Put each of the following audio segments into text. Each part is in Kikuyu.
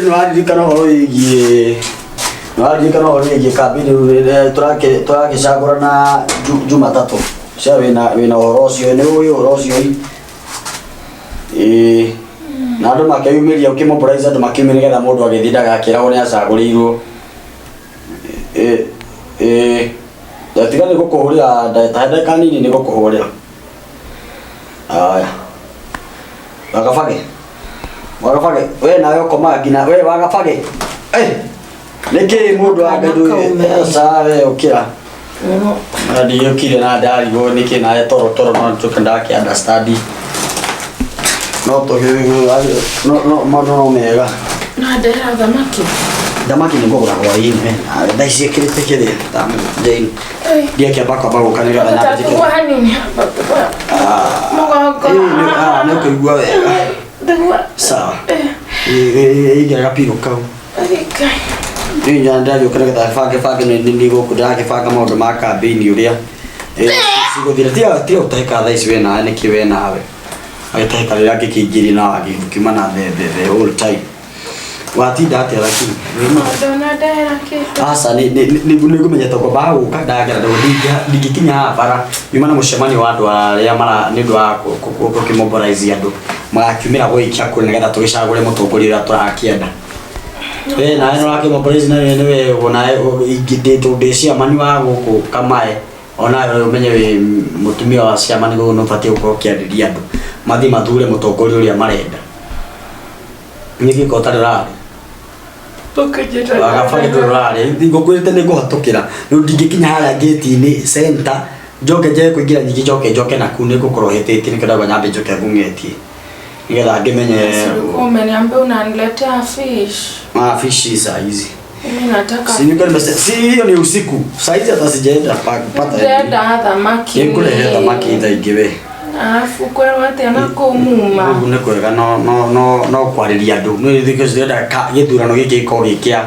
Nĩ waririkana ũhoro wĩgiĩ, nĩ waririkana ũhoro wĩgiĩ kambĩini tũragĩcagũrana Jumatatũ cia wĩna ũhoro ũcio, nĩ ũĩ ũhoro ũcio ĩ? Ĩĩ, na andũ makĩyumĩria, ũkĩmobilize andũ makiumĩria nĩgetha mũndũ agĩthiĩ ndagakĩragwo nĩ acagũrĩirwo. Ĩĩ, ĩĩ, tiga nĩ gũkũhũrĩra ta ndagĩka nini nĩ gũkũhũrĩra. Aya. Wagabage. Wagabage. We nawe ũkomaga nginya we wagabage. Eh. Nĩkĩ mũndũ wa Ngai Kana kaume. Sawa we ũkĩra. Na ndiũkire na ndarigwo nĩkĩ nawe toro toro no njoke ndakĩ understand. No tũgĩ no no maũndũ no mega. Na ndehera thamaki. Thamaki nĩ ngũgũra hwaĩ-inĩ. Thaa ici ĩkĩrĩte kĩrĩa. Jane. Ndiakĩamba kwamba gũka nĩgetha nyambe njĩkĩre. Tũgua hanini. Mũgongo. Nĩ ũkũigua wega. Ndagua. Sawa. Ĩigĩra gapiro kau. Niĩ nja ndagĩũka nĩgetha bange bange nĩ nĩ gũkũ ndĩragĩbanga maũndũ ma kambĩini ũrĩa cigũthira. Tiga tiga gũtahĩka thaa ici we nawe nĩkĩ we nawe. Agĩtahĩka rĩrĩa ngĩkĩingĩria na wagĩkiuma na the whole time. Watinda atĩa lakini? Ndona ndehera kĩndũ. Aca nĩ nĩ nĩ nĩ ngũmenya tondũ ngwambaga gũka ndagera ndingĩkinya haha bara nyuma na mũcemanio wa andũ arĩa mara nĩ ũndũ wa gũkĩmobilize andũ magakiumĩra gũikia kura nĩgetha tũgĩcagũre mũtongoria ũrĩa tũrakĩenda. We nawe nĩ ũrakĩmobilize na we nĩwe ũguo nawe ndĩ tondũ ndĩ chairman wa gũkũ Kamae onawe ũmenye wĩ mũtumia wa chairman gũkũ nĩ ũbatiĩ gũkorwo ũkĩarĩria andũ mathiĩ mathure mũtongoria ũrĩa marenda. Nĩkĩ ko ũtarĩ ũrarĩa? Wagabage ndũrĩ ũrarĩa. Ngũkwĩrĩte nĩ ngũhatũkĩra. Rĩu ndingĩkinya harĩa ngĩti-inĩ center njoke njage kũingĩra ningĩ njoke njoke na kuu nĩ ngũkorwo hĩtĩtie nĩkĩo ndauga nyambe njoke ngũng'etie. Nĩgetha ngĩmenye. Umeniambia unaniletea fish. Ah, fish saa hizi. Mimi nataka Si nilikuwa nimesema si hiyo ni usiku. Saa hizi hata sijaenda kupata. Ndĩrenda thamaki. Nĩngũrehe thamaki thaa ingĩ we. Arabu kwĩrwo atĩa na kũu muma. Rĩu nĩ kwega no no no no kwarĩria andũ. Nĩ thikũ ici ndĩrenda gĩthurano gĩkĩ gĩkorwo gĩ kĩa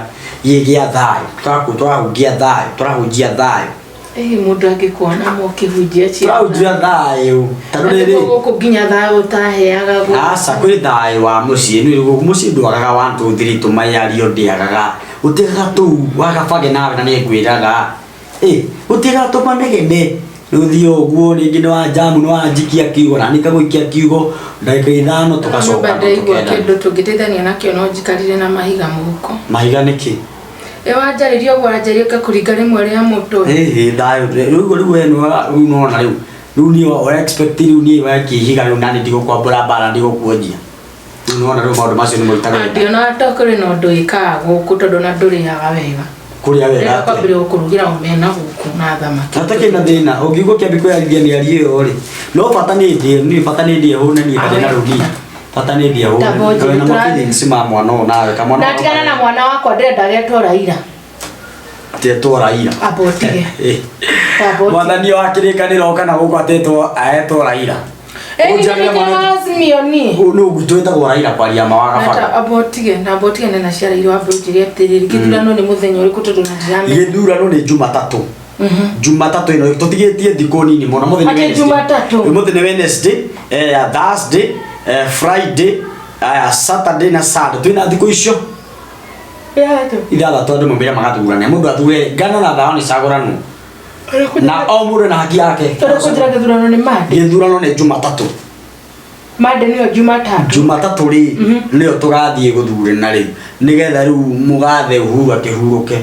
gĩ gĩa thayũ. Tũrahunjia thayũ, tũrahunjia thayũ. Ĩĩ mũndũ angĩkuona mũkĩhunjia cia. Tũrahunjia thayũ. Tondũ rĩrĩ gũkũ nginya thayũ ũtaheaga gũkũ. Aca kwĩ thayũ wa mũciĩ. Nĩ gũkũ mũciĩ ndwagaga 1 2 3 tũmayario ndĩagaga. Gũtiagaga tũu wagabage nawe na nĩngwĩraga. Ĩ gũtiagaga tũmanegene. Rĩu thiĩ ũguo rĩngĩ nĩ wa jamu nĩ wanjikia kiugo na niĩ ngagũikia kiugo ndagĩka ithano tũgacoka Nyũmba ndaigua tũkendana. kĩndũ tũngĩteithania nakĩo no njikarire na mahiga mũhuko. Mahiga nĩkĩ? Ĩ wanjarĩria ũguo wanjarĩria ngakũringa rĩmwe rĩa mũtwe. Ĩhĩ thayũ rĩu rĩu we nĩ rĩu nona rĩu rĩu niĩ ũra expect rĩu niĩ wenjia ihiga rĩu nani ndigũkwambũra mbara ndigũkuonjia. Rĩu nĩwona rĩu maũndũ macio nĩ mũrutaga wĩra. Ndĩona ta kũrĩ na ũndũ wĩkaga gũkũ tondũ ona ndũrĩaga wega. Kũrĩa wega Ndĩrenda atĩa? kwambĩrĩria gũkũrugĩra omena gũkũ na thamaki. Hatakĩrĩ na thĩna ũngiuga ũkĩambia kwĩyarithia mĩario ĩyo rĩ no bata nĩ ndĩe niĩ bata nĩ ndĩe hũne niĩ ndarĩ na rũni bata nĩ ndĩe hũne Ta bonje, Tondũ na tũrathiĩ- feelings ma mwana ũyũ nawe kamwana Na tigana na mwana wakwa ndĩrenda getwo Raila. Atetwo Raila. Amba ũtige. Amba ũtige. Mwathani wa kĩrĩkanĩro kana gũkũ atetwo aetwo Raila. Ĩni Ũnjagĩre nĩ mwana- Azimio niĩ. Ũyũ nĩ gwitũ wĩtagwo Raila kwaria ma wa Nata gabaga. amba ũtige na amba ũtige na naciarĩirwo amba ũnjĩre atĩrĩrĩ gĩthurano nĩ mũthenya ũrĩkũ tondũ na ndiramenya. Gĩthurano nĩ Jumatatũ. Jumatatũ ĩno tũtigĩtie thikũ nini mũno mũthĩ nĩ Atĩ Wednesday. Jumatatũ? Ũmũthĩ nĩ Wednesday, Thursday, Friday, Saturday na Sunday. Twĩna thikũ icio ithathatũ andũ maumĩre magathurane. Mũndũ athure ngano na thao nĩ cagũranwo. Na o mũndũ na haki yake. Tondũ kũnjĩra gĩthurano nĩ Monday. Gĩthurano nĩ Jumatatũ. Monday nĩyo Jumatatũ. Jumatatũ rĩ nĩyo tũgathiĩ gũthurana rĩu nĩgetha rĩu mũgathe Uhuru akĩhurũke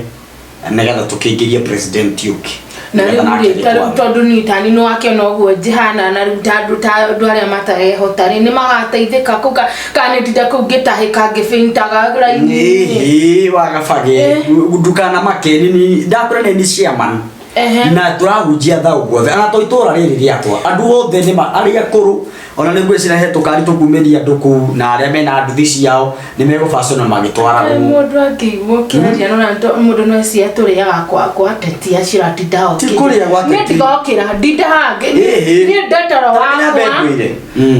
nĩgetha tũkĩingĩrie president ũngĩ. Na Nĩgetha rĩu nake rĩ ta rĩu agĩtwathe. tondũ niĩ tani nĩ wakĩona ũguo njihana na rĩu ta andũ ta andũ arĩa matarehota rĩ nĩ magateithĩka kũu kana nĩ ndinda kũu ngĩtahĩka ngĩbĩntaga raini-inĩ. Ĩhĩ wagabage ndukanamake nĩ ndakwĩra nĩ nĩ chairman. Ehe. Na tũrahunjia thaũ guothe ona to itũra rĩrĩ rĩakwa andũ othe nĩ arĩa akũrũ ona nĩ ngwĩciria he tũkari tũkumĩria andũ kũu na arĩa mena nduthi ciao nĩ megũbacwo na magĩtwaragwo. Kaĩ mũndũ angĩigua ũkĩaria no na mũndũ no eciria tũrĩaga kwa kwa ateti acio ũratinda Ti kũrĩa gwa Niĩ ateti. ndigokĩra ndinde haha Ĩhĩ. niĩ ndetoro Ta nyambe wakwa ngwĩre.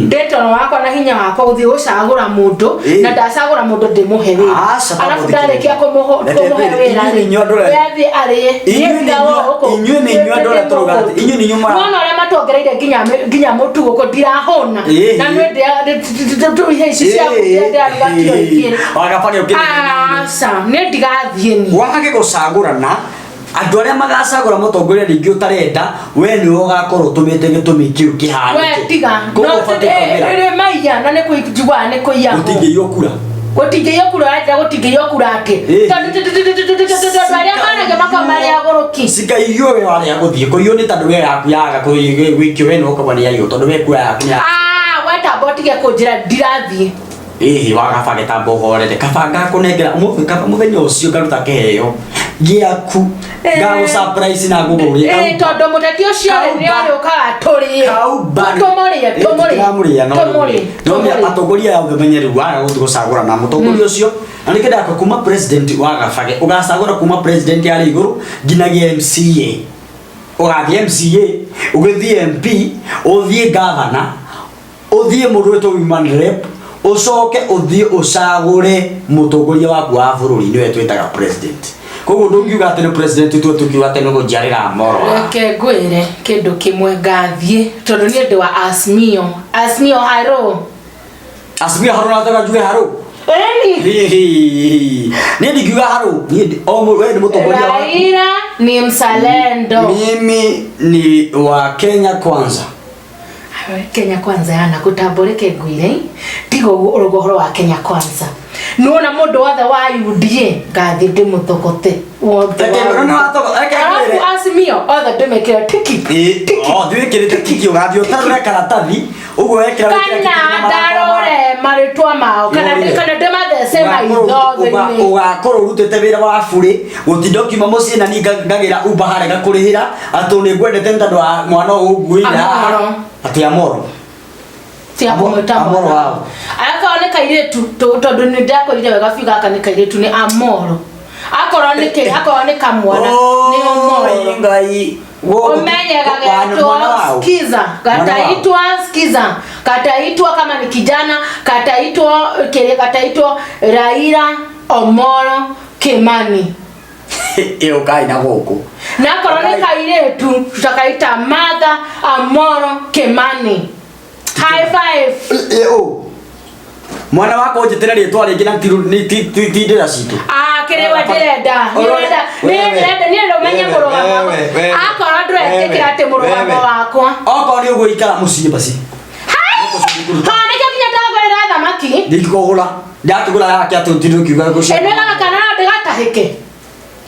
Ndetoro wakwa na hinya wakwa gũthiĩ gũcagũra mũndũ Ĩĩ. na ndacagũra mũndũ ndĩmũhe wĩra Aca, ta arabu mũthikĩrĩrie. ndarĩkia Reke kũmũhe ngwĩre, wĩra inyuĩ rĩ nĩ inyuĩ andũ arĩa- we athiĩ arĩe Inyuĩ Niĩ nĩ ndigawo inyuĩ- gũkũ. inyuĩ nĩ inyuĩ andũ arĩa tũrũgaga- inyuĩ nĩ inyuĩ mara- Nĩwona ũrĩa matũ tuongereire nginya mũtu gũkũ ndirahũna. Ĩĩ. Na nĩ ndĩa ihe ici cia ndĩraruga kiro igĩrĩ. Wagabage ũkĩrĩ Aca, nĩ ndigathiĩ ni. Wage gũcagũrana andũ arĩa magacagũra mũtongoria rĩngĩ ũtarenda we nĩwe ũgakorwo ũtũmĩte gĩtũmi kĩu kĩhanĩke. We tiga. Koguo No ũbatiĩ kũhũthĩra. rĩ maiya na nĩ kũnjiguaga nĩ kũiyagwo. Gũtingĩiywo kura. Gũtingĩiywo kura ũranjĩra gũtingĩiywo kura atĩ. Ĩĩ. Tondũ tondũ arĩa maragia makoragwo marĩ agũrũki. Cikaiywo we warĩa gũthiĩ kũiywo nĩ tondũ we yaku yaga gwĩkio we nĩwe ũkauga nĩ yaiywo tondũ we kura yaku nĩ ya Ah, we tamba ũtige kũnjĩra ndirathiĩ. Ĩhĩ wagabage tamba ũhorere kaba ngakũnengera ũmũthĩ kaba mũthenya ũcio ngaruta kĩheo gĩaku ngagũ surprise na ngũgũrĩre Ĩĩ, tondũ mũteti ũcio rĩ nĩ arĩũkaga tũrĩe. Tũmũrĩe, tũmũrĩe. Tũmũrĩe Tũmũrĩe, no tũmũrĩe. atongoria aya othe menye rĩu waga gũthiĩ gũcagũrana mũtongoria ũcio na nĩkĩo ndakwa kuma president wa Gabage ũgacagũra kuma president arĩ igũrũ nginyagia MCA ũgathiĩ MCA ũgĩthiĩ MP ũthiĩ governor ũthiĩ mũndũ wĩtwo women rep ũcoke ũthiĩ ũcagũre mũtongoria waku wa bũrũri nĩwe twĩtaga president koguo ndũngiuga atĩ nĩ president tue tũkiuga atĩ nĩ gũnjiarĩra moro Reke ngwĩre kĩndũ kĩmwe ngathiĩ tondũ niĩ ndĩ wa Azimio. Azimio haro. Azimio harũ nataka njuge harũ. Ĩni. Hihi. Niĩ ndingiuga harũ niĩ o we nĩ mũtongoria waku. Raila ni mzalendo. Mimi ni wa Kenya Kwanza. Kenya Kwanza yana gũtambũrĩke ngwĩre tiga ũguo ũrauga ũhoro wa Kenya Kwanza nĩwona mũndũ wothe wa UDA ngathiĩ ndĩmũthogote wothe Reke wa no wathogo reke Alafu ngwĩre. Azimio othe ndĩmekĩre tiki. Ĩ, o thiĩ wĩkĩrĩte tiki ũgathiĩ ũtarũre karatathi ũguo wekĩra wĩkĩre tiki Kana na marakara ndarore marĩtwa mao kana Nĩwonire? kana ndĩmathece maitho-inĩ. Ũgakorwo ũrutĩte wĩra wa burĩ gũtinda ũkiuma mũciĩ na niĩ ngagĩra Uber harĩa ngakũrĩhĩra atĩ nĩ ngwendete nĩ tondũ wa mwana ũyũ ũnguĩire haha. Amoro. Atĩ amoro. Tia kũmwĩta Amoro mwana. wao. Akorwo nĩ kairĩtu tondũ nĩ ndakwĩrire wega biũ gaka nĩ kairĩtu nĩ amoro. Akorwo nĩ kĩ akorwo nĩ kamwana nĩ omoro. Oi, Ngai. Umenye Mwana gagaitwa wao. skiza Mwana wao. kataitwa skiza kataitwa kama ni kijana kataitwa kile kataitwa Raila Omolo Kimani. Ĩyo kai na gũkũ. Na akorwo nĩ kairĩtu tutakaita Martha Amolo Kimani. High five. Ĩ, ũ. Mwana wakwa ũnjĩtĩre rĩtwa rĩngĩ na ti ndĩra citũ. Ah, kĩrĩa we ndĩrenda. Nĩrenda nĩrenda nĩrenda ũmenye mũrũgamo wakwa. Akorwo ndũretĩkĩra atĩ mũrũgamo wakwa. Okorwo nĩ ũgũikara mũciĩ basi. Hai! Ha, nĩkĩo nginya ndagũrĩra thamaki. Ndingĩkũgũra. Ndakĩgũra yake atĩ ũtinde ũkiuga gũcia. Ĩno ĩgaga kana no ndĩgatahĩke.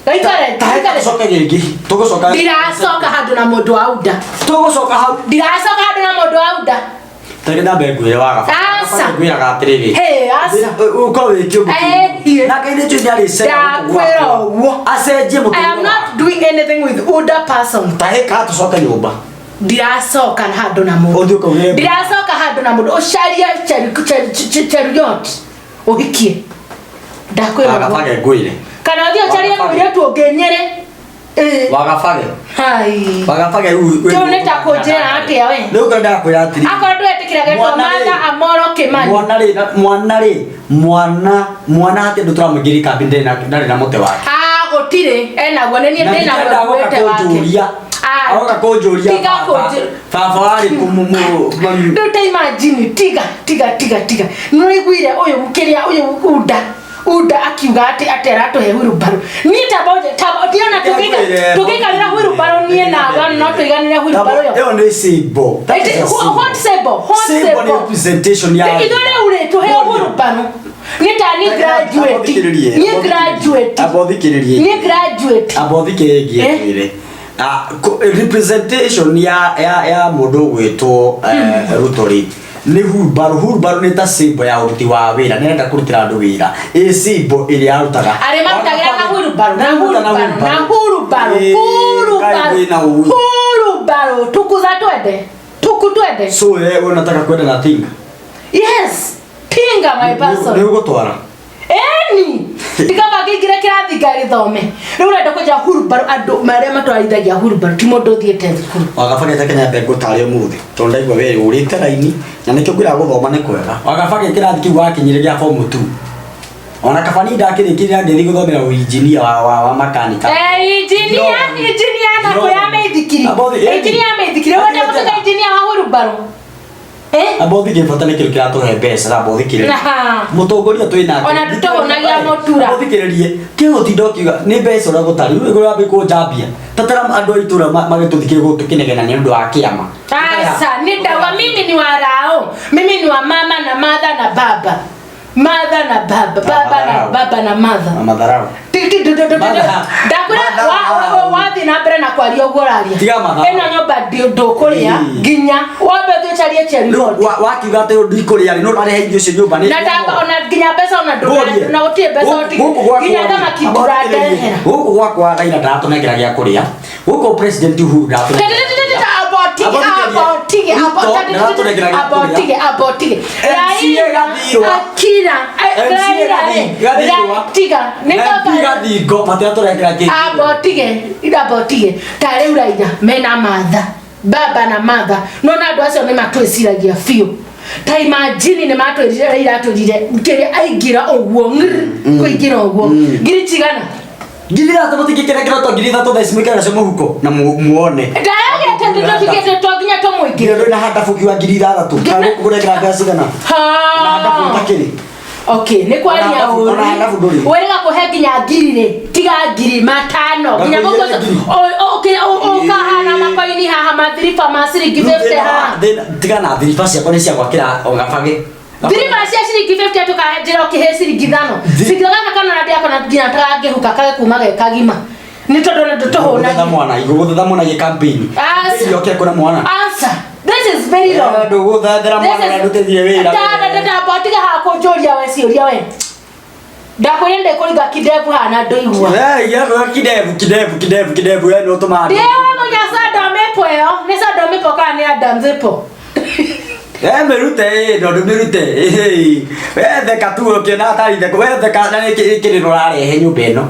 Gaikare, Tahĩka gaikare. tũcoke rĩngĩ. Tũgũcoka. Ndiracoka handũ na mũndũ wa UDA. Tũgũcoka hau. Ndiracoka handũ na mũndũ wa UDA. Tareke ndambe ngwĩre waga. Aca. Ngwĩraga atĩrĩrĩ. Hey, aca. Ũkorwo wĩ kĩũmbe. Eh, Na Ngai nĩ njũĩ nĩ arĩcera gũkũ Ndakwĩra gwakwa. ũguo. Acenjie I mũtũrĩre am not doing anything with UDA person. Tahĩka tũcoke nyũmba. Ndiracoka handũ na mũndũ. Ũthiĩ ũkaugĩre. Ndiracoka handũ na mũndũ. Ũcarie Cheruiyot. Ũhikie. Ndakwĩra ũguo. Wagabage ngwĩre. Kana ũthiĩ ũcarie Wagabage. mũirĩtu ũngĩ Nyĩrĩ. Ĩĩ. Wagabage. Hai. Wagabage rĩu. Kĩu nĩ ta kũnjĩra atĩa we? Rĩu ngwenda kwĩra atĩrĩrĩ. Akorwo ndwetĩkĩra getwo Mwana rĩ. Martha Amolo Kimani. Mwana rĩ mwana rĩ mwana mwana hatirĩ ũndũ tũramũingĩria kambĩ ndarĩ na mũtĩ wake. Ah, gũtirĩ enaguo nĩ niĩ Na ndĩnaguo ndikenda agoka nguĩte wake. kũnjũria. Ah, Agoka kũnjũria tiga baba. kũnjũ- Baba warĩ kũ mami. Rĩu ta imagine tiga tiga tiga tiga nĩũiguire ũyũ kĩrĩa ũyũ UDA UDA akiuga atĩ atĩ aratũhe wheelbarrow niĩ tamba ũnje tamba ndiona tũngĩikarĩra wheelbarrow niĩ nawe no tũiganĩre wheelbarrow ĩyo Ĩyo nĩ symbol. That is a symbol. What symbol? What Symbol nĩ symbol? representation ya. Ithuĩ rĩu rĩ tũheo wheelbarrow niĩ ta niĩ graduate niĩ graduate Amba ũthikĩrĩrie. niĩ graduate Amba ũthikĩrĩrie Eh? ngwĩre. Ah, representation ya ya ya mũndũ ũgwĩtwo Ruto rĩ nĩ wheelbarrow. Wheelbarrow nĩ ta symbol ya ũruti wa wĩra nĩ arenda kũrutĩra andũ wĩra ĩ symbol ĩrĩa arutaga arĩ marutagĩra na wheelbarrow na Maruta wheelbarrow na wheelbarrow Ĩ, Ngai wĩna ũũru. wheelbarrow tukuza twende tuku twende So wewe unataka kwenda na tinga yes tinga my nĩ person ũgũtwara eni ndigamba ngĩingĩre kĩrathi ngagĩthome rĩu ũrenda kũnjĩra wheelbarrow andũ marĩa matwarithagia wheelbarrow ti mũndũ ũthiĩte thukuru wagabage ta Kenya mbere ngũtare ũmũthĩ tondũ ndaigua we ũrĩte raini na nĩkĩo ngwĩraga gũthoma nĩ kwega wagabage kĩrathi kĩu wakinyire gĩa form 2 ona kaba niĩ ndakĩrĩkirie ngĩthiĩ gũthomera ũinjinia wa makanika Eh, engineer Ndirona. engineer na Ndirona. kuya mĩithikiri mĩithikiri. Abothi, Injinia ya mĩithikiri, wenda gũtuĩka injinia wa wheelbarrow? Eh? Abothi bata nĩ kĩndũ kĩratũhe mbeca na abothikĩrĩrie. Aha. Mũtongoria twĩ nake. Ona ndũtũhũnagia mũtura. Abothikĩrĩrie. Kĩgũtinda ũkiuga nĩ mbeca ũrĩa gũtarĩ. Rĩu ũrambia kũnjambia. Tatara andũ a itũra magĩtũthikĩrĩria gũkũ tũkĩnegena nĩ ũndũ wa kĩama. Sasa ni ndawa mimi ni wa rao. Mimi ni wa mama na mother na baba. Mother na baba, baba na madharau. baba na mother. Na matharau. Ti ti ti ti ti. Matha- Ndakwĩra matharau. wathiĩ na mbere na kwaria ũguo ũraria. Tiga matharau. Ĩno nyũmba ndũkũrĩa Ĩĩ. nginya wambe ũthiĩ ũcarie cherry Rĩu road. wakiuga atĩ ndikũrĩa rĩ, no ũrarehe irio icio nyũmba nĩ Na ndamba ona nginya mbeca ona Ngũrie. ndũra na gũtirĩ mbeca Gũkũ- ũti- gũkũ gwakwa nginya rĩ, thamaki amba ũthikĩrĩrie. ndũrandehera. Gũkũ gwakwa Raila ndaratũnengera gĩa kũrĩa. Gũkũ President Uhuru ndaratũnengera gĩa kũrĩa. Akira tiga nĩ MP Gathingo matiratũnengera kĩndũ. ambotige ambotige ta rĩu Raila mena matha baba na matha nona andũ acio nĩ matwĩciragia biũ ta imagine nĩ matwĩrire Raila atwĩrire kĩrĩa aingĩra ũguo ng'rr, kũingĩra ũguo ngiri cigana 3,000 mũtingĩkĩnengera to 3,000 thaa ici mũikare nacio mũhuko na muone. ndayagĩte tũtigĩte to nginya tũmũingĩre Nginya ndũrĩ na handabuki wa 6,000. Kana gũkũnengera mbeca cigana? Na handabu ũtakĩrĩ. Okay, nĩ kwaria Ona handabu- ũru ona handabu ndũrĩ. wĩrĩga kũhe nginya ngiri rĩ tiga 5,000 nginya Ngakũigĩra gũkũ ngiri. ũkahana makoini haha mathiriba ma ciringi 50 haha Tiga na thiriba ciakwa nĩ cia gwakĩra o gabagĩ. thiriba cia ciringi 50 tũkanjĩra ũkĩhe ciringi 5 ciringi gaka kana na ndiakona nginya tagangĩhuka kage kuma ge kagima nĩ tondũ nĩ Gũthetha tũtũhũnagia mwana, igũgũthetha mwana gĩ campaign. Aca. Irio kĩa kũna mwana. Answer. This is very wrong. Ndũgũthethera mwana na ndũtethire wĩra. Ndambotiga haha kũnjũria we ciũria we ndakwĩra ndĩkũringa kidevu haha na ndũigua Eh, ya kidevu kidevu kidevu kidevu we no tũma. ndiwe munya Sodom ipo ĩyo nĩ Sodom ipo kana nĩ Adam's ipo Eh, mĩrute ĩ no ndũmĩrute. Eh, we theka tu ũkĩona atarĩ theka. We theka na nĩ kĩrĩro ũrarehe nyũmba ĩno.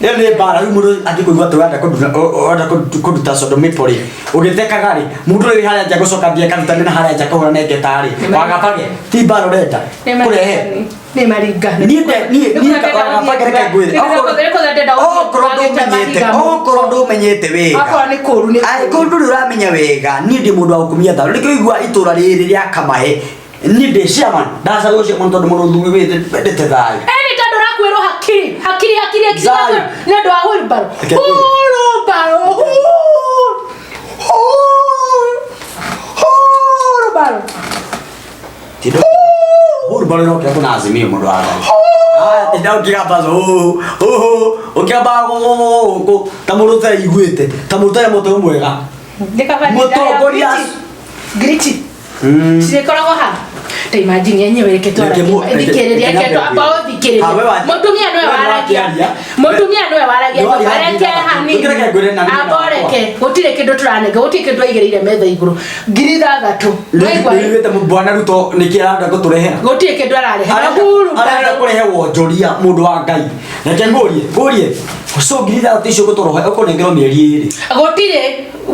Ĩyo nĩ mbara rĩu mũndũ angĩkũigua atĩ ũrenda ũrenda kũruta Sodom ipo rĩ, ũgĩthekaga rĩ, mũndũ ũrĩa wĩ harĩa nja gũcoka thiĩ akarutane na harĩa nja kũhũrane ngeta rĩ, wagabage, ti mbara ũrenda kũrehe. nĩ maringa Niĩ niĩ niĩ wagabage reke ngwĩre. Okorwo ndũmenyete, okorwo ndũmenyete wega. Akorwo nĩ kũũru nĩ Angĩkorwo ndũrĩ ũramenya wega niĩ ndĩ mũndũ wa gũkumia thayũ nĩkĩo igua itũra rĩrĩ rĩa Kamahe niĩ ndĩ chairman ndacagũrwo chairman tondũ mũndũ thuri wendete thayũ Eni tondũ ũrakuĩrwo hakiri hakiri hakiri hakiri Thayũ. nĩ ũndũ wa wheelbarrow Reke ngwĩre. wheelbarrow wheelbarrow Wheelbarrow no kĩra kuna Azimio mũndũ wa Ngai. Aya tinda ũkĩgamba ũkĩamba gũkũ ta mũndũ ũteiguĩte ta mũndũ ũtarĩ mũtwe mwega. Mũtongoria- ngirichi cirĩkoragwo ha ta imagine yenyewe reke twaragie thikĩrĩria reke twamba ũthikĩrĩrie Ah, we wa- mũtumia nĩwe we waragia wakĩaria. mũtumia nĩwe waragia Nĩ waria reke ngiri hanini Reke ngwĩre na niĩ na amba wakwa. ũreke gũtirĩ kĩndũ tũranenga gũtirĩ kĩndũ aigĩrĩire metha igũrũ 6,000 waigua ĩ? Nĩũiguĩte bwana Ruto nĩkĩ arenda gũtũrehera gũtirĩ kĩndũ ararehe na arenda kũrehe wonjoria mũndũ wa Ngai reke ngũrie ngũrie so 6,000 icio ũgũtũrohe ũkũnengerwo mĩeri ĩrĩ gũtirĩ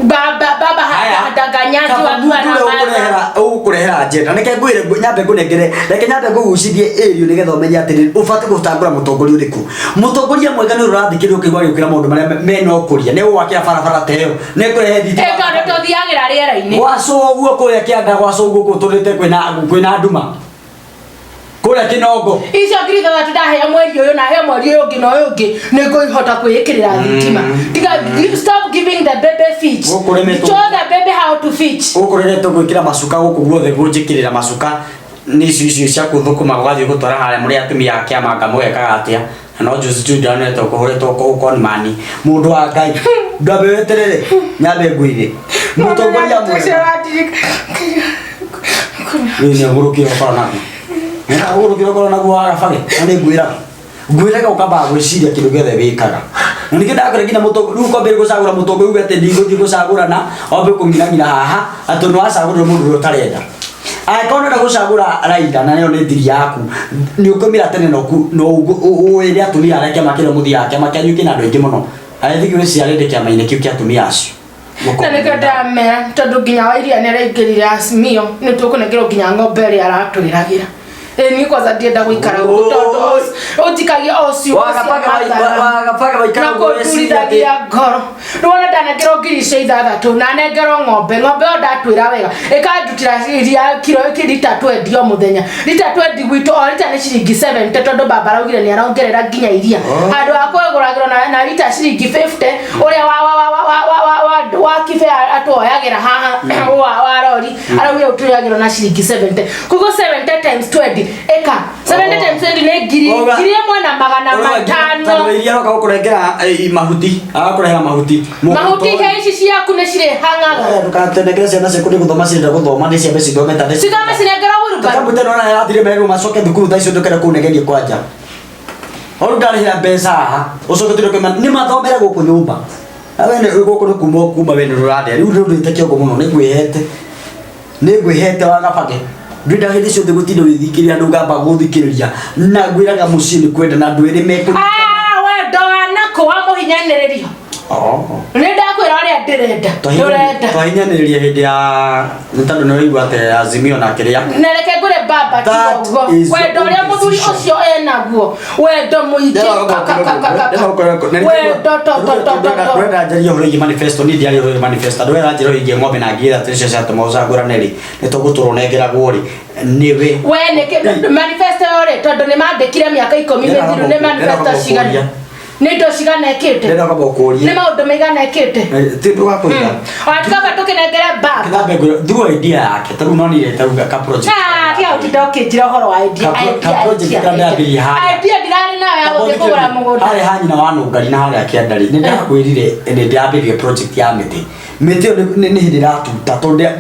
baba baba handanganyanji Kaba wakiwa mũndũ na ũrĩa matha ũgũkũrehera agenda reke ngwĩre nyambe ngũnengere reke nyambe ngũgucithie ĩrio nĩgetha ũmenye atĩrĩ ũbatiĩ gũtambũra mũtongoria ũrĩkũ mũtongoria mwega nĩ ũrĩa ũrathikĩrĩria ũkaigua agĩũkĩra maũndũ marĩa mena ũkũria nĩ ũgwakĩra barabara ta ĩyo nĩ kũrehe thitima ĩ tondũ tũthiagĩra rĩera-inĩ gwacũguo kũrĩa kĩanda gwacũguo kũu tũrĩte kwĩna nduma kũrĩa kĩnongo icio 6,000 ndaheo mweri ũyũ na heo mweri ũyũ ũngĩ na ũyũ ũngĩ nĩ ngũhota kwĩĩkĩrĩra thitima tiga stop giving the baby feet Gũkũ rĩmĩtwo. show the baby how to feed gũkũ rĩretwo gwĩkĩra macuka gũkũ guothe ngũnjĩkĩrĩra macuka nĩ icio icio cia gũthũkũma gũgathiĩ gũtwara harĩa mũrĩ atumia a kĩama nga mũgekaga atĩa na no juzi tu ndonete kũhũrĩtwo kũu conman mũndũ wa Ngai ndwambe weterere nyambe ngwĩre mũtongoria mwega rĩu nĩ ũgũrũkire ũkorwo naguo nĩ ũgũrũkire ũkorwo naguo wagabage na nĩ ngwĩraga ngwĩraga ũkambaga gwĩciria kĩndũ gĩothe wĩkaga na nĩkĩo ndakwĩra nginya mũtongoria rĩu kwambĩrĩria gũcagũra mũtongoria uge atĩ ndigũthiĩ gũcagũrana wambe kũng'irang'ira haha atĩ nĩ wacagũrire mũndũ ũrĩa ũtarenda angĩkorwo nĩũrenda gũcagũra Raila na ĩyo nĩ thiri yaku nĩ ũkũmĩra tene na wĩre atumia arĩa kĩama kĩrĩa mũthiaga kĩama kĩanyu kĩna andũ aingĩ mũno I think wĩciarĩte kĩama-inĩ kĩu kĩa atumia acio na nĩkĩo ndamera tondũ nginya wa iria nĩ araingĩrire Azimio nĩ tũkũnengerwo nginya ng'ombe ĩrĩa aratwĩragĩra Ĩ niĩ kwanza ndienda gũikara gũkũ tondũ ũnjikagia o ciugo cia mathara Wagabage waikara na ũguo weciria atĩ kũndurithagia ngoro nĩwona ndanengerwo ngiri icio ithathatũ na nengerwo ng'ombe ng'ombe ĩyo ndatwĩra wega ĩkandutĩra iria kiro rita 20 o mũthenya rita 20 gwitũ o rita nĩ ciringi 70 tondũ baba araugire nĩ arongerera nginya iria Oh. handũ ha kwĩgũragĩrwo na rita ciringi 50 ũrĩa wa kibe atuoyagĩra haha wa rori araugire ũtuoyagĩrwo na ciringi 70 koguo 70 times 20 ĩka 70 Oh. times 20 nĩ ngiri Oga. 1500. Tondũ iria aroka gũkũrengera mahuti agakũrehera mahuti Mahuti he ici ciaku nĩ cirĩhang'aga. Ndũkatenengere ciana ciaku nĩ gũthoma cirenda gũthoma nĩ ciambe cithome ta nĩ Cithome cinengerwo wheelbarrow. Kambuta nona yathire merwo macoke thukuru thaa icio ndũkenda kũnegenia kwanja Oru ndarĩhĩra mbeca haha ũcoke tũrĩ kwĩma nĩ mathomere gũkũ nyũmba Na we nĩ gũkũ nĩ kuma kuma we nĩ rũrandĩa rĩu nĩ ũndũĩte kĩongo mũno nĩ ngwĩhete nĩ ngwĩhete wagabage ndwenda hĩndĩ ciothe gũtinda wĩthikĩrĩria andũ ngamba gũthikĩrĩria na ngwĩraga mũciĩ nĩ kwenda na andũ erĩ mekũ Ah, wendo wa nakũ wa mũhinyanĩrĩrio. Nĩ ndakwĩra ũrĩa ndĩrenda. Ndũrenda. Twahinyanĩrĩria hĩndĩ ya nĩ tondũ nĩ ũraigua atĩ Azimio na kĩrĩa Na reke ngwĩre baba That tiga ũguo. is your Wendo ũrĩa own mũthuri decision. ũcio enaguo. Wendo mũingĩ. Wendo to to to to to. Ndũrenda njarie ũhoro wĩgiĩ manifesto niĩ ndiaria ũhoro wĩgiĩ manifesto ndũrenda njĩra wĩgiĩ ng'ombe na ngiri ithatũ nĩcio ciatũma ũcagũrane rĩ nĩ tũgũtũrwo nengeragwo rĩ nĩwe We nĩkĩ manifesto ĩyo rĩ tondũ nĩ mandĩkire mĩaka 10 mĩthiru nĩ manifesto cigana. Nĩ indo cigana ĩkĩte. ndĩrenda kwamba Nĩ gũkũria maũndũ maigana ĩkĩte. ti ndũgakũiga Watukaba tũkĩnengere baba. kĩthambe ngwĩre through idea yake tarĩu nonire tarĩu ka project Ah, tiga gũtinda ũkĩnjĩra ũhoro wa idea, Ka idea, project idea, karĩa ndambĩrĩirie harĩa. idea ndirarĩ nayo ya gũthiĩ kũgũra mũgũnda. Harĩa ha nyina wa nũngari na harĩa kĩandari nĩ ndakwĩrire nĩ ndambĩrĩrie project ya mĩtĩ mĩtĩ ĩyo nĩ hĩndĩ ĩratuta tondũ idea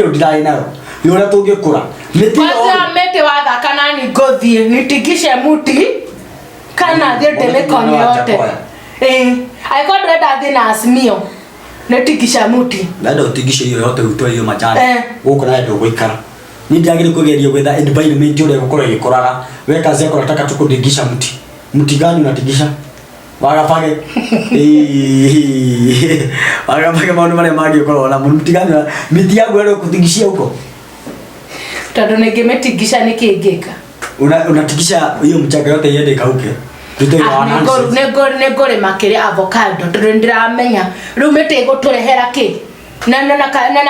ĩyo ndirarĩ nayo nĩ ũrĩa tũngĩkũra mĩtĩ ĩyo Kwanza mĩtĩ wathaka nani ngũthiĩ nitingishe muti kana thiĩ ndĩmĩkonye yote. Ĩĩ, angĩkorwo ndũrenda thiĩ na Azimio nĩtingisha muti. Ndenda ũtingice iyo yote ũtwe iyo majani Eh. gũkũ nawe ndũgũikara niĩ ndagĩrĩire kũgeria gwetha environment ũrĩa ĩgũkorwo ĩgĩkũraga we kazi yako nataka tu kudingisha mti mti gani unatingisha wagabage wagabage maũndũ marĩa mangĩ ũkorwo namo mti gani mĩtĩ yaku ĩrĩa ũkũtingishia huko Tondũ nĩngĩmĩtingisha nĩkĩ ngĩka? Unatingisha hiyo mchanga yote iende ikauke Rute Ah, wa nonsense. nĩngũrĩma kĩrĩa avocado tondũ nĩndĩramenya rĩu mĩtĩ ĩgũtũrehera kĩ na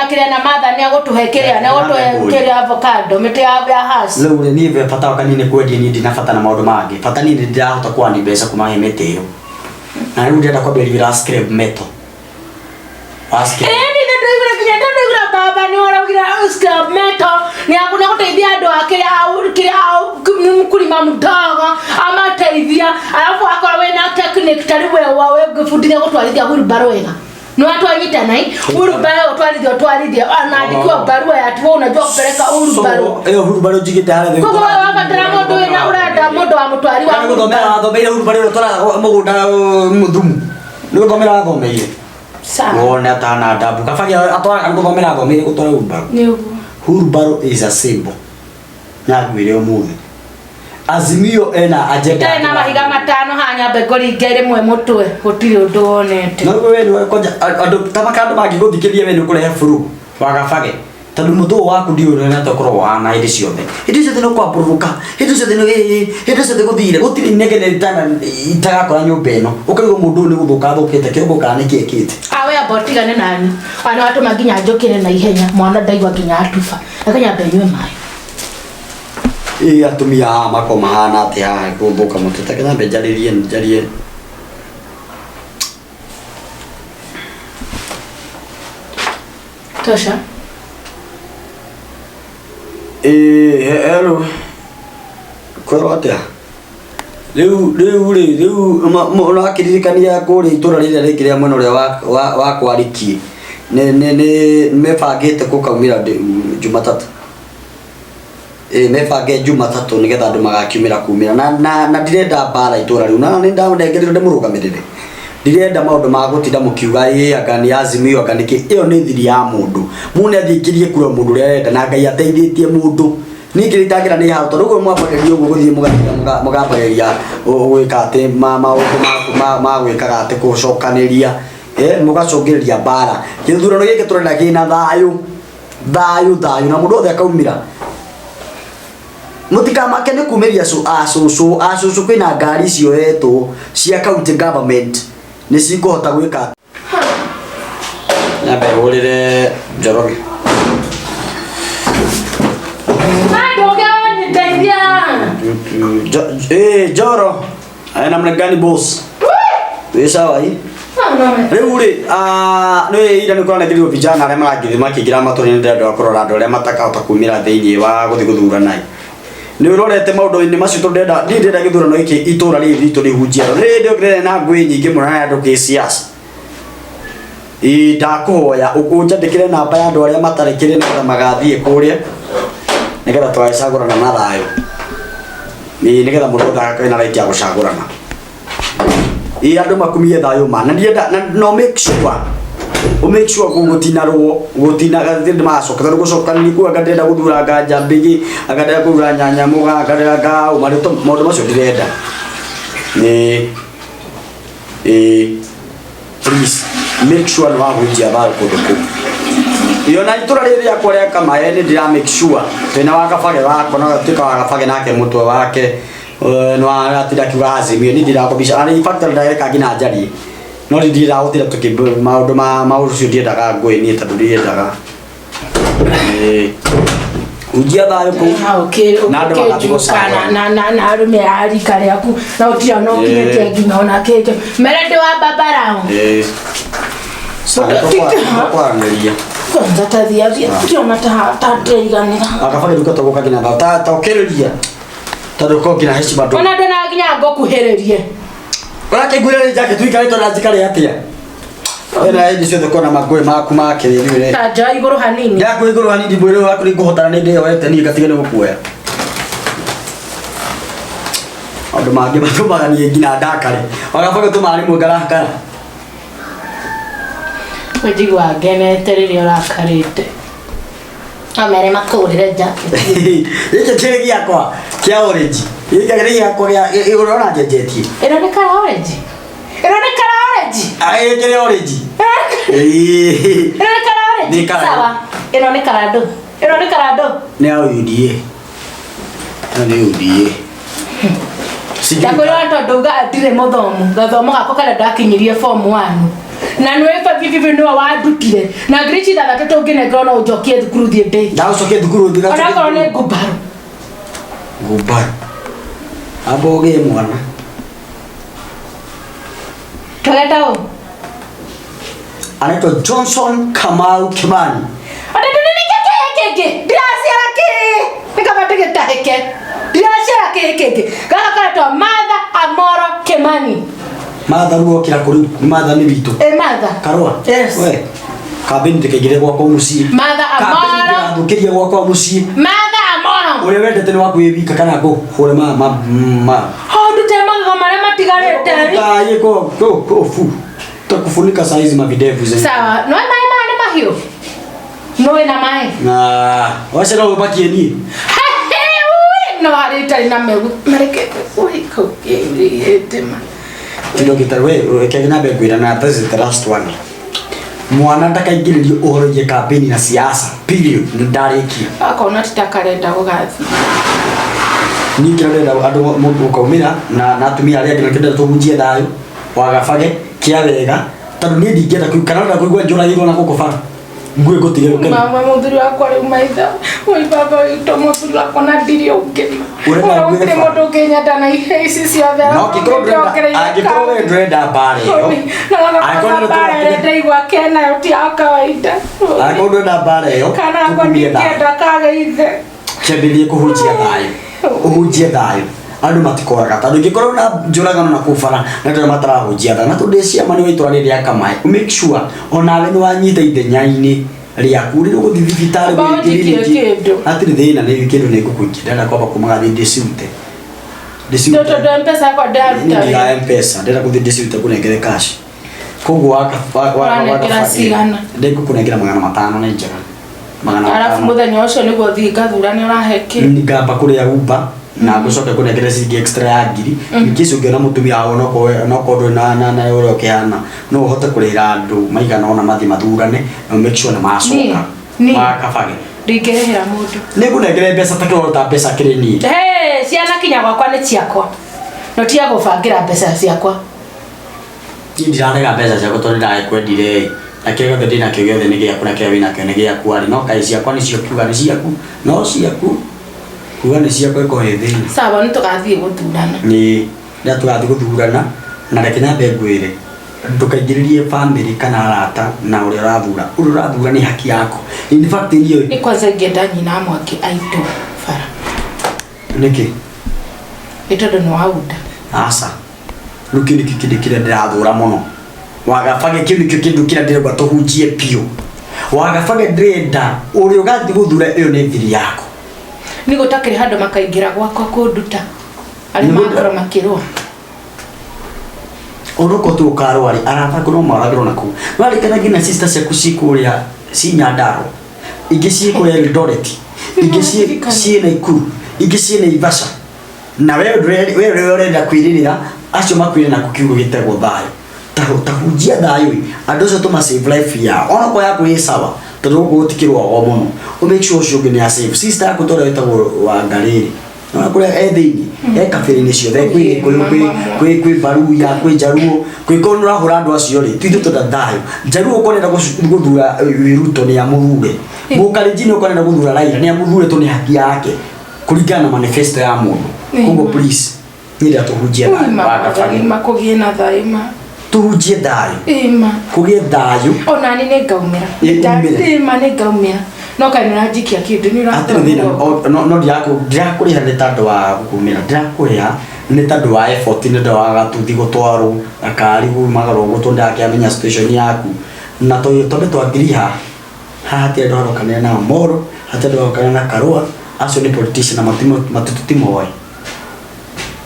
kĩrĩa na Martha nĩagũtũhe kĩrĩa nĩagũtũhe kĩrĩa avocado mĩtĩ ya Hass. Rĩu rĩ niĩ ve bata wa kanini kwendia niĩ ndina bata na maũndũ mangĩ bata niĩ nĩndĩrahota kwani mbeca kuma he mĩtĩ ĩyo na rĩu ndĩrenda kwambĩrĩria wĩra wa scrap metal wa scrap Ĩni nĩndĩraigua nginya nĩndĩraigua baba nĩ ũraugire scrap metal nĩagũteithia andũ a kĩrĩa mkulima mdogo amateithia alafu akorwo wĩna technique ta rĩu we we ngĩbundithia gũtwarithia wheelbarrow wega nĩ watwanyitana wheelbarrow ũtwarithia ũtwarithia anaandikiwa barua ya ati wewe unajua kupeleka wheelbarrow So, ĩyo wheelbarrow njigĩte harĩa thĩ koguo we wabatara mũndũ wĩna ũrenda mũndũ wa mũtwari wa Nĩ gũthomera wheelbarrow. wathomeire wheelbarrow ĩrĩa ũtwaraga mũgũnda thumu nĩ gũthomera wathomeire Sawa. wone atana ndabu kabage atwaraga nĩ gũthomera athomeire gũtwara wheelbarrow Nĩ ũguo. Wheelbarrow is a symbol na ngwĩre ũmũthĩ Azimio ena agenda Itarĩ na mahiga matano haha nyambe ngũringe rĩmwe mũtwe gũtirĩ ũndũ wonete. No we nĩ kwanja andũ ta makandũ mangĩgũthikĩrĩria we nĩ ũkũrehe buru wagabage tondũ mũtũ ũyũ waku ndiũĩ ũrĩa tũkoragwo ũhana hĩndĩ ciothe hĩndĩ ciothe nĩ kwambũrũrũka hĩndĩ ciothe nĩ hĩndĩ ciothe gũthire gũtirĩ inegene itagakora nyũmba ĩno ũkaigua mũndũ ũyũ nĩ gũthũka athũkĩte kĩongo kana nĩkĩ ekĩte Awe amba ũtigane nani ona watũma nginya njũkĩre na ihenya mwana ndaigua nginya atuba reke nyambe nyue maĩ. Ĩ atumia haha makoragwo mahana atĩa haha gũthũka mũtwe ta nyambe njarĩrie njarie Tosha. Ĩ hello kwĩrwo atĩa rĩu rĩu rĩ rĩu ũrakĩririkania kũrĩa itũra rĩrĩa rĩngĩ rĩa mwena ũrĩa wa Kwariki nĩ mebangĩte gũkaumĩra Jumatatũ ĩ mebange Jumatatũ nĩgetha andũ magakiumĩra kumĩra na ndirenda mbara itũra rĩu na nĩ ndanengerirwo ndĩmũrũgamĩrĩre ndirenda maũndũ ma gũtinda mũkiuga ĩ anga nĩ Azimio anga nĩkĩ ĩyo nĩ thiri ya mũndũ mũndũ nĩ athiĩ kura mũndũ ũrĩa arenda na Ngai ateithĩtie mũndũ niĩ kĩrĩa itangĩra nĩ haro tondũ ũguo mwambagĩrĩria ũguo gũthiĩ mũgatinda mũgambagĩrĩria gwĩka atĩ maũndũ ma gwĩkaga atĩ gũcokanĩria mũgacũngĩrĩria mbara gĩthurano gĩkĩ tũrenda kĩna thayũ thayũ thayũ na mũndũ wothe akaumĩra. Mũtikamake nĩ kumĩria acũcũ acũcũ kwĩna ngari cioetwo cia county government nĩ cikũhota gwĩka. Nyambe hũrĩre Njoroge. Ndoge niteithia. Njoro, namna gani boss? Wĩ sawa hii? Rĩu rĩ, nĩ ira nĩ kũranengerirwo vijana arĩa marangĩthiĩ makĩingĩra matũra-inĩ ndĩrenda kũrora andũ arĩa matakahota kumĩra thĩinĩ wa gũthiĩ gũthurana. Nĩ ũrorete maũndũ-inĩ macio tondũ ndĩrenda niĩ ndĩrenda gĩthurano gĩkĩ itũra rĩrĩ ritũ rĩhunjie andũ. Nĩ ndĩokire na ngũĩ nyingĩ mũno na andũ kĩsiasa. Ĩĩ ndakũhoya ũnjandĩkĩre namba ya andũ arĩa matarĩ kĩrĩ nĩgetha magathiĩ kũrĩa nĩgetha tũgagĩcagũrana na thayũ. Ĩĩ nĩgetha mũndũ wothe agakorwo na right ya gũcagũrana. Ĩĩ andũ makumie thayũ ma na ndienda na no make sure ũ make sure gũtinarũo gũtina gathĩ magacoka tondũ gũcoka nĩ kuga anga ndĩrenda gũthura anga njambĩgĩ anga ndĩrenda gũthura nyanyamũga anga ndĩrenda ngaũ maũndũ macio ndirenda. Ĩĩ ĩĩ please make sure nĩ wahunjia thayũ kũndũ kũu. Iyo na itũra rĩrĩ rĩakwa rĩa Kamae nĩ ndĩra make sure twĩna wa Kabage wakwa no gatuĩka wa Kabage nake mũtwe wake nĩ waratinda akiuga Azimio niĩ ndirakobisha na in fact ndagĩka nginya njarie no niĩ ndiragũtinda tũkĩ maũndũ ma maũndũ ũcio ndiendaga ngũĩ niĩ tondũ ndiendaga. Hunjia thayũ kũu na andũ magathiĩ gũcagũrana. Na na na arume a rika rĩaku na ũtirĩ ona ũkinyĩtie nginya ona kĩkĩ mere ndĩ wa babarao. Kwaranĩria kwanza tathia thia ũtirĩ ona ta ta ndĩiganĩra. Akabage duka tũgũka nginya thaa ta ta ũkĩrĩria tondũ ko nginya heshima ndũ Ona ndona nginya ngũkuhĩrĩrie. Ũrakĩnguĩra nĩ jacket ũikarĩte na njikare atĩa? Wena hĩndĩ ciothe kona mangũĩ maku ma kĩrĩ rĩ. Ta njoya igũrũ hanini. Ndakũ igũrũ hanini mwĩrĩ waku nĩ ngũhotana nĩ ndĩyoete niĩ ngatige nĩ gũkuoya. Maũndũ mangĩ matũmaga niĩ nginya ndakare. Wagaba gũtũma rĩmwe ngarakara. Njiguaga ngenete rĩrĩa ũrakarĩte. No mere makũgũrĩre jacket. Gĩkĩ kĩrĩ gĩakwa kĩa orange. Gĩkĩ kĩrĩ gĩakwa gĩa ũrona njenjetie. Ĩno nĩ kara orange. Ĩno nĩ kara orange. Gĩkĩ kĩrĩ orange. Ĩĩ. Ĩno nĩ kara orange. Nĩ kara. Sawa. Ĩno nĩ kara ndũ. Ĩno nĩ kara ndũ. Nĩ ya UDA. Ĩno nĩ UDA. Sijui Ndakwĩra tondũ uga ndirĩ mũthomu. Gathomo gakwa karĩa ndakinyirie form 1. Na nĩwe bibi nĩwe wandutire. Na ngiri ithathatũ tũngĩnengerwo no ũnjokie thukuru thiĩ ndĩ. Ndagũcokia thukuru thiĩ Onakorwo nĩ ngumbarũ. Ngumbarũ. Amba ũgĩe mwana. Tũgeta ũ? Anaitwa Johnson Kamau Kimani. Ona ndĩrĩ kĩĩ kĩngĩ. Ndiraciara kĩĩ. Nĩ kaba ndĩgĩtahĩke. Ndiraciara kĩĩ kĩngĩ. Gaka karetwo Martha Amoro Kimani. Martha rĩu okĩra kũ rĩu? Nĩ Martha nĩ witũ. Ĩ Martha. Karũa? Yes. We. Kambĩni ndĩkaingĩre gwakwa mũciĩ. Martha Kambĩni Amoro. ndĩgathũkĩrie gwakwa mũciĩ. Martha Amoro. Ũrĩa wendete nĩ waku wĩ wika kana ngũhũre ma ma ma. Ho ndute magego marĩa matigarĩte. Taye ko ko ko fu. Takufunika saa hizi mavidevu zenyewe. Sawa. No maĩ maya nĩ mahiũ. No wĩna maĩ. Na wacha no ubakie niĩ. No harĩ itarĩ na megu. Marekete kũhika ũkĩrĩte ma. Kindo gĩtarĩ we reke nyambe ngwĩra na this is the last one. Mwana ndakaingĩrĩrio ũhoro wĩgiĩ campaign na siasa. Period. Nĩ ndarĩkia. Akona ti ta karenda gũgathiĩ. Niĩ kĩrĩa ndĩrenda andũ mũkaumĩra na atumia arĩa angĩ na kĩrĩa tũhunjie thayũ wagabage kĩa wega tondũ niĩ ndingĩenda kũigua kana ndĩrenda kũigua njũragĩrwo na gũkũ bara ngue ngũtige gũkena. Mama mũthuri wakwa rĩu maitho oi baba witũ mũthuri wakwa na ndirĩ ũngĩ. Ũrenda Ona nguĩre gũtirĩ bara? mũndũ ũngĩnyenda na ihe ici ciothe. No angĩkorwo ndũrenda angĩkorwo we ndũrenda mbara ĩyo Angĩkorwo ndũrenda ĩrĩa ndaigua kenayo ti ya kawaida. angĩkorwo ndũrenda mbara ĩyo Kana akwa tũkumie thayũ. ndingĩenda kage ithe. Kĩambĩrĩrie kũhunjia thayũ ũhunjie thayũ andũ matikoraga tondũ ingĩkorwo na njũragano na kũu bara na andũ arĩa matarahunjia thayũ na tondũ ndĩ ciama nĩ wa itũra rĩrĩ rĩa Kamae make sure onawe nĩ wanyita ithenya-inĩ rĩaku rĩrĩa ũgũthiĩ thibitarĩ Amba gũthiĩ ũnjikie kiriniki kĩndũ. hatirĩ thĩna nĩ kĩndũ nĩ ngũkũikia ndĩrenda kwamba kumaga thiĩ ndĩcirute ndĩcirute Tondũ M-Pesa yakwa ndĩraruta Niĩ wĩra. ndiga M-Pesa ndĩrenda gũthiĩ ndĩcirute ngũnengere cash koguo waka Ũranengera cigana? ndĩngũkũnengera 500 nĩ njega magana Arabu matano mũthenya ũcio nĩguo thiĩ ngathura nĩ ũrahe kĩ. ngamba kũrĩa Uber na ngũcoke kũnengere ciringi extra ya ngiri in case ũngĩona mũtumia waku onokorwo ndũrĩ na na na ũrĩa ũkĩhana no ũhote kũrĩhĩra andũ maigana ũna mathiĩ mathurane na make sure nĩ macoka Niĩ? makabage. Ndingĩrĩhĩra mũndũ. Nĩngũnengere mbeca ta kĩrorota mbeca kĩrĩ niĩ. Hey, ciana kinya gwakwa nĩ ciakwa. No tiga gũbangĩra mbeca ciakwa. Niĩ ndirarega mbeca ciakwa tondũ nĩndagĩkwendire na kĩrĩa gĩothe ndĩnakĩo gĩothe nĩ gĩaku na kĩrĩa wĩnakĩo nĩ gĩaku arĩ no kaĩ ciakwa nĩcio kiuga nĩ ciaku no ciaku kuga nĩ ciakwa ĩkorwo ĩ thĩna. Sawa, nĩ tũgathiĩ gũthurana. Nĩ rĩrĩa tũgathiĩ gũthurana na reke nyambe ngwĩre ndũkaingĩrĩrie family kana arata na ũrĩa ũrathura ũrĩa ũrathura nĩ haki yaku in fact niĩ Nĩ kwanza ingĩenda nyina wa Mwangi aitwo bara. Nĩkĩ? Nĩ tondũ nĩ waunda. Aca, rĩu kĩu nĩkĩo kĩndũ kĩrĩa ndĩrathũra mũno wagabage kĩu nĩkĩo kĩndũ kĩrĩa ndĩrenda tũhunjie biũ wagabage ndĩrenda ũrĩa ũgathiĩ gũthura ĩyo nĩ thiri yaku. Nĩ gũtakĩrĩ handũ makaingĩra gwakwa kũnduta. Arĩa makorwo makĩrũa. Ũrũko tu ũkarũa rĩ arata aku no maragĩrwo na kũu warĩkana nginya sister ciaku ci kũrĩa ci Nyandarua ingĩ ciĩ kũrĩa Eldoret ingĩ ciĩ Naikuru ingĩ ciĩ Naivasha na we we ũrĩa ũrenda kwĩrĩrĩra acio makwĩre na kiugo gĩtagwo thayũ tahunjia thayũ ĩ andũ acio tũma save life yao onokorwo yaku ĩ sawa tondũ gũkũ gũtikĩrũagwo mũno ũ make sure ũcio ũngĩ nĩ a save sister yaku ta ũrĩa wĩtagwo Wangarĩ rĩ Nĩwona kũrĩa e thĩinĩ e kabĩra-inĩ ciothe kwĩ Gĩkũyũ kwĩ Baruya kwĩ Njaruo kwĩ korwo nĩ ũrahũra andũ acio rĩ ti ithuĩ twenda thayũ Njaruo okorwo nĩarenda gũthura Ruto nĩ amũthure Mũkalenjin okorwo nĩarenda gũthura Raila nĩ amũthure tondũ nĩ haki yake kũringana na manifesto ya mũndũ koguo please niĩ ndĩrenda tũhunjie thayũ wa Kabare. Ma kũgĩe na thayũ ma. Tũhunjie thayũ. Ĩma. Kũgĩe thayũ. Ona niĩ nĩ ngaumĩra. Ĩ, umĩre. Ĩma nĩ ngaumĩra. No kaĩ nĩ ũranjikia kĩndũ nĩ Hatirĩ thĩna no ndirakũrĩha nĩ tondũ wa gũkumĩra ndirakũrĩha nĩ tondũ wa effort nĩ ũndũ wa gatuthi gũtwarwo gakari kumagarwo gũtũ ndakĩamenya situation yaku na tondũ twangiriha haha hatirĩ andũ harokanĩra na Amolo hatirĩ andũ harokanĩra na Karua acio nĩ politician na tũtimoĩ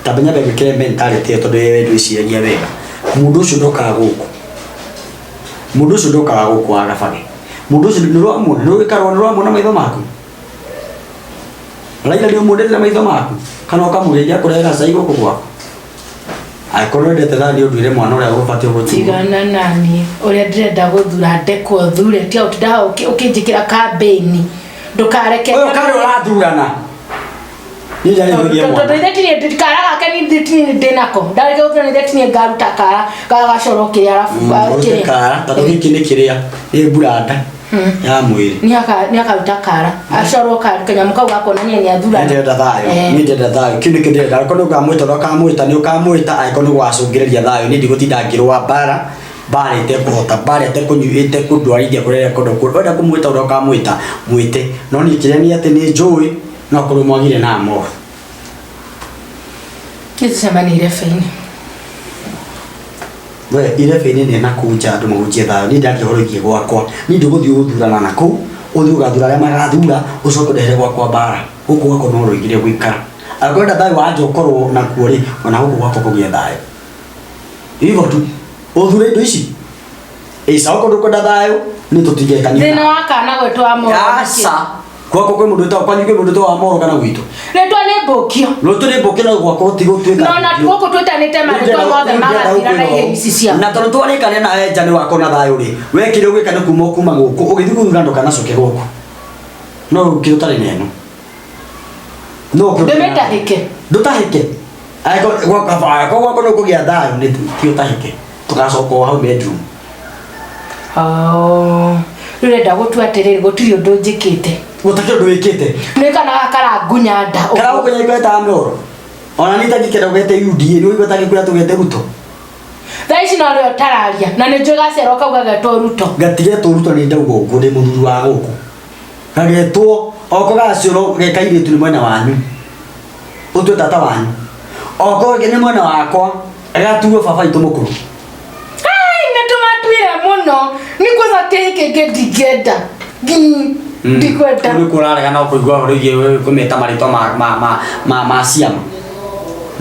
ta nyambe ngwĩkĩre mentality ĩyo tondũ wewe ndwĩciragia wega mũndũ ũcio ndokaga gũkũ mũndũ ũcio ndokaga gũkũ wa Gabage mũndũ ũcio nĩ ũramuona nĩ ũgĩkarwo nĩ ũramuona maitho maku Raila nĩ ũmuonete na maitho maku kana ũkamũgeithia kũrehera cai gũkũ gwaku angĩkorwo wendete thayũ nĩ ũnduĩre mwana ũrĩa ũbatiĩ gũthurwo Tigana naniĩ ũrĩa ndĩrenda gũthura ndekwo thure tiga gũtinda haha ũkĩnjĩkĩra kambĩni ndũkareke ũyũ karĩ ũrathurana niĩ ndarĩ mwana tondũ ithe tinie kara gake ni tinie ndĩnako ndareke gũthura ithe tinie ngaruta kara ga gacoro kĩrĩa arabu ũrute kara tondũ gĩkĩ nĩ kĩrĩa nĩ mburanda ya mwĩrĩ nĩ akaruta kara acorwo kanyamũ kau gakuonania nĩ athurana Niĩ ndĩrenda thayũ niĩ ndĩrenda thayũ kĩu nĩkĩo ndĩrenda angĩkorwo nĩ ũkamwĩta ũrĩa ũkamwĩta nĩ ũkamwĩta angĩkorwo nĩ ũgacũngĩrĩria thayũ niĩ ndigũtinda ngĩrũa mbara mbara ĩtekũhota mbara ĩtekũndwarithia kũrĩa kũndũ wenda kũmwĩta ũrĩa ũkamwĩta mwĩte no niĩ kĩrĩa nĩ atĩ nĩ njũĩ no korwo mwagire na Amolo Nĩ tũcemanie irebe-inĩ. We irebe-inĩ nĩ nakũu nja andũ mahunjie thayũ niĩ ndaria ũhoro wĩgiĩ gwakwa niĩ ndũgũthiĩ gũthurana nakũu ũthiĩ ũgathura arĩa magathura ũcoke ũndehere gwakwa mbara gũkũ gwakwa no rũigire gũikara angĩkorwo ũrenda thayũ wa nja ũkorwo nakuo rĩ ona gũkũ gwakwa kũgĩe thayũ hivyo tu ũthure indo ici ĩca okorwo ndũkwenda thayũ nĩ tũtingekania Thĩna wa kana gwĩtwo Amolo nĩkĩ? aca gwakwa kwĩ mũndũ wĩtagwo kwanyu kwĩ mũndũ wĩtagwo Amolo kana gwitũ Rĩtwa nĩ mbũkio. rũtũ nĩ mbũkio no gwakwa gũtigũtuĩka No na gũkũ twĩtanĩte marĩtwa mothe magathira na ihĩĩ ici ciao. Na tondũ twarĩkania nawe nja nĩ wakorwo na thayũ rĩ we kĩrĩa ũgwĩka nĩ kuma kuma gũkũ ũgĩthiĩ gũthura ndũkanacoke gũkũ no ũkĩ ũtarĩ na ĩno no ũkĩ ũtarĩ na ĩno. Ndĩmĩtahĩke. Ndũtahĩke angĩkorwo gwakwa nĩ ũkũgĩa thayũ nĩ ti ũtahĩke tũgacoka o hau bedroom. Oh, rĩu ũrenda gũtua atĩrĩrĩ gũtirĩ ũndũ njĩkĩte. Gũtirĩ ũndũ wĩkĩte. Nĩ kana gaka karangunya nda ũguo. Karagũkunya nĩkĩo wetaga Mĩoro. Ona niĩ itangĩkenda ũgete UDA nĩ ũigua tangĩkwĩra tũgete Ruto. Thaa ici no rĩo ũtararia na nĩ njũĩ gacerwo kau gagetwo Ruto. Gatigetwo Ruto nĩ ndauga ũguo ndĩ mũthuri wa gũkũ. Gagetwo oko gaciarwo ge kairĩtu nĩ mwena wanyu. Ũtue tata wanyu. Oko nĩ mwena wakwa gatuo baba witũ mũkũrũ. Ai, nĩ tũmatuire mũno. Nĩ kwanza kĩhĩ kĩngĩ ndingĩenda. Ndikwenda. Kũu nĩkuo ũrarega no kũigua ũhoro wĩgiĩ kũmeta marĩtwa ma ciama.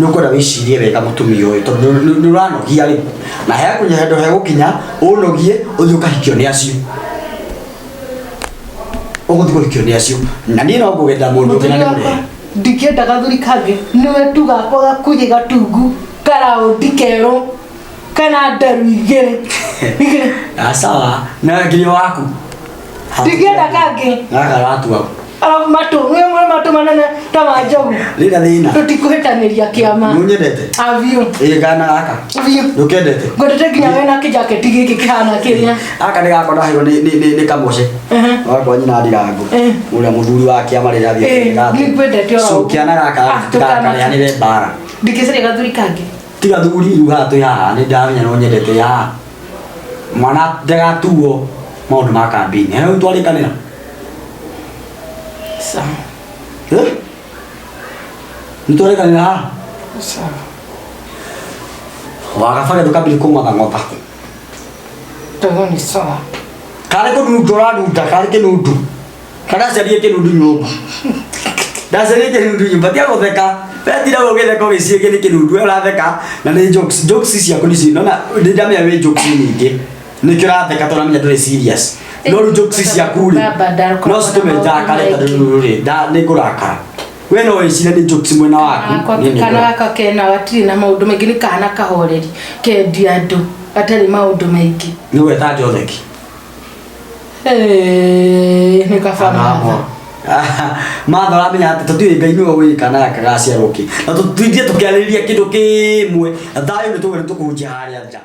Nĩ ũkwenda wĩcirie wega mũtumia ũyũ tondũ nĩ ũranogia rĩu. Na hekũnya handũ hegũkinya ũnogie ũthiĩ ũkahikio nĩ acio. Ũgũthiĩ kũhikio nĩ acio. Na niĩ no ngũgenda mũndũ ũngĩ na Mũthuri ndĩmũrehe. wakwa ndingĩenda gathuri kangĩ nĩwe tu gakwa gakuhĩ gatungu karaũndi kerũ kana nderu igĩrĩ igĩrĩ. Ah, sawa na nginya waku. Ndingĩenda kangĩ. Gaka gatua. Arabu matũ, nĩ mwe matũ manene ta ma njogu. Rĩna thĩna. Tũtikũhĩtanĩria kĩama. Nĩũnyendete? Abiũ. Ĩ kana gaka. Biũ. Nĩũkendete? Ngwendete nginya wena kĩjaketi gĩkĩ kĩhana kĩrĩa. Gaka nĩ gakwa ndaheirwo nĩ kamũce. Wakwa nyina Ndirango. Ũrĩa mũthuri wa kĩama rĩrĩa athiĩte Nĩngwendete oro So ũguo. kĩana gaka Ah, tũkana- gatigakarĩanĩre mbara. Ndingĩcaria gathuri kangĩ. Tiga thuri rĩu haha twĩ haha nĩ ndamenya no nyendete haha. Mwana ndagatuo maũndũ ma kambini. Rĩu twarĩkanĩra. Sawa. Eh? Nĩ twarĩkanĩra haha. Sawa. Wagabage ndũkambire kũng'othang'otha. Ndogo ni sawa. Karĩ kũnundu ũranunda, karĩ kĩnundu. Kana ndacarie kĩnundu nyũmba. Ndacarie kĩnundu nyũmba, tiga gũtheka. Wetira ũgĩtheka ũgĩcirie nĩ kĩnundu, we ũratheka na nĩ jokes. Jokes ciaku nĩ nona nĩ ndamenya wĩ jokes nyingĩ. Nĩkĩo ũratheka tondũ ũramenya ndũrĩ serious. No rĩu jokes ciaku rĩ, Baba ndakoragwo no citũme na maũndũ ndakare tondũ maingĩ. rĩu rĩ, nĩ ngũrakara. We no wĩcirie nĩ jokes mwena waku. Niĩ nĩ Kana ngũrakara. gaka kena gatirĩ na maũndũ maingĩ nĩ kana kahoreri kendia andũ gatarĩ maũndũ maingĩ. Nĩ gweta Njotheki. Ĩĩ, nĩ kaba matha. Matha ũramenya atĩ tũtiũĩ Ngai nĩwe ũĩ kana gaka gaciarwo kĩ na tũtindie tũkĩarĩrĩria kĩndũ kĩmwe thayũ nĩ tũgwe nĩ tũkũhunjia harĩa nja.